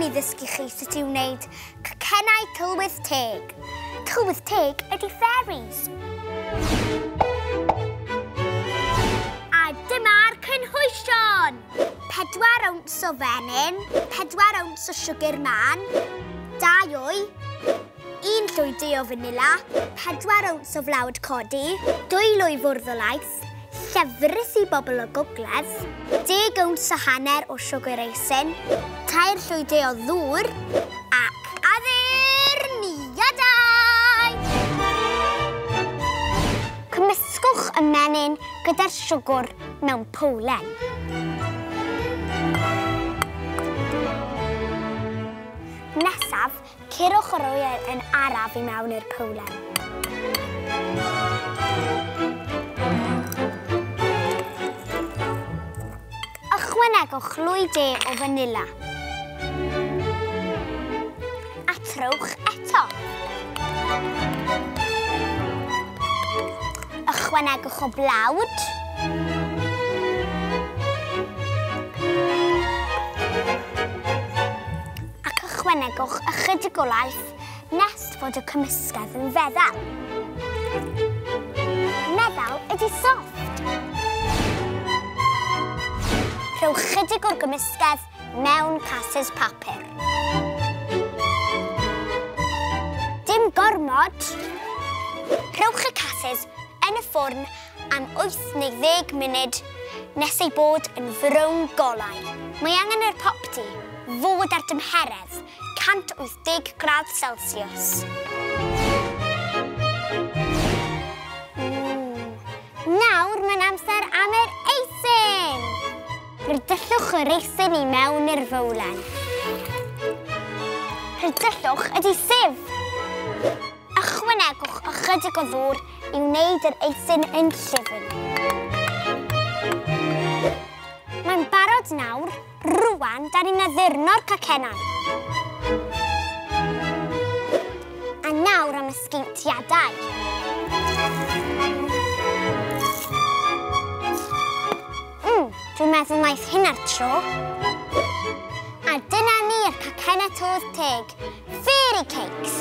mynd i ddysgu chi sut i wneud cacennau tylwyth teg. Tylwyth teg ydy fairies. A dyma'r cynhwysion! 4 owns o fenyn, 4 owns o siwgr mân, 2 wy, 1 llwy de o fanila, 4 owns o flawd codi, 2 lwy fwrdd o laeth, llefrith i bobl o gogledd, 10 owns a hanner o siwgr eisin, 3 llwy de o ddŵr, ac addurniadau! Cymysgwch y menyn gyda'r siwgr mewn powlen. Nesaf, curwch yr wyau yn araf i mewn i'r powlen. Ychwanegwch lwy de o fanila. A trowch eto. Ychwanegwch o blawd. Ac ychwanegwch ychydig o laeth nes fod y cymysgedd yn feddal. Meddal ydy soft. Rhowch chydig o'r gymysgedd mewn casys papur. Dim gormod. Rhowch y casys yn y ffwrn am 8 neu 10 munud nes ei bod yn frown golau. Mae angen i'r popty fod ar dymheredd 180 gradd Celsius. Nawr mae'n amser am yr eisin! Rhydyllwch yr eisin i mewn i'r fowlen. Rhydyllwch ydy sif. Ychwanegwch ychydig o ddŵr i wneud yr eisin yn llyfn. Mae'n barod nawr. Rwan, da ni'n addurno'r cacennau. A nawr am y sgeintiadau. Dwi'n meddwl wnaeth hynna'r tro. A dyna ni'r cacennau tylwyth teg, fairy cakes.